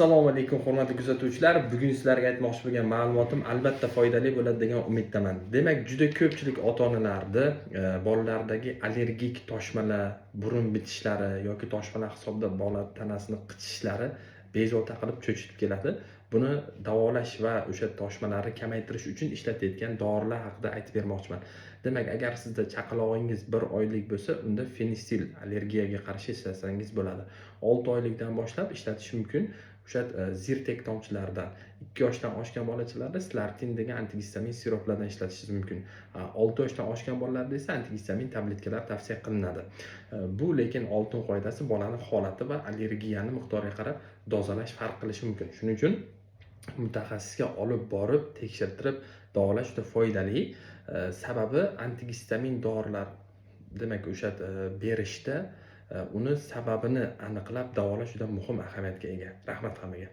Assalomu alaykum, hurmatli kuzatuvchilar. Bugun sizlarga aytmoqchi bo'lgan ma'lumotim albatta foydali bo'ladi degan umiddaman. Demak, juda ko'pchilik ota-onalarni bolalaridagi allergik toshmalar, burun bitishlari yoki toshmalar hisobida bola tanasini qichishlari bezovta qilib, cho'chitib keladi. Buni davolash va o'sha toshmalarni kamaytirish uchun ishlatayotgan dorilar haqida aytib bermoqchiman. Demak, agar sizda chaqalog'ingiz 1 oylik bo'lsa, unda Fenistil allergiyaga qarshi ishlatsangiz bo'ladi. 6 oylikdan boshlab ishlatish mumkin o'sha Zirtek tomchilaridan. 2 yoshdan oshgan bolachalarda Slartin degan antigistamin siroplardan ishlatishingiz mumkin. 6 yoshdan oshgan bolalarda esa antigistamin tabletkalar tavsiya qilinadi. Bu lekin oltin qoidasi, bolani holati va allergiyani miqdoriga qarab dozalash farq qilishi mumkin. Shuning uchun mutaxassisga olib borib, tekshirtirib davolash juda foydali. Sababi antigistamin dorilar, demak, o'sha berishda uni sababini aniqlab davolash juda muhim ahamiyatga ega. Rahmat hammaga.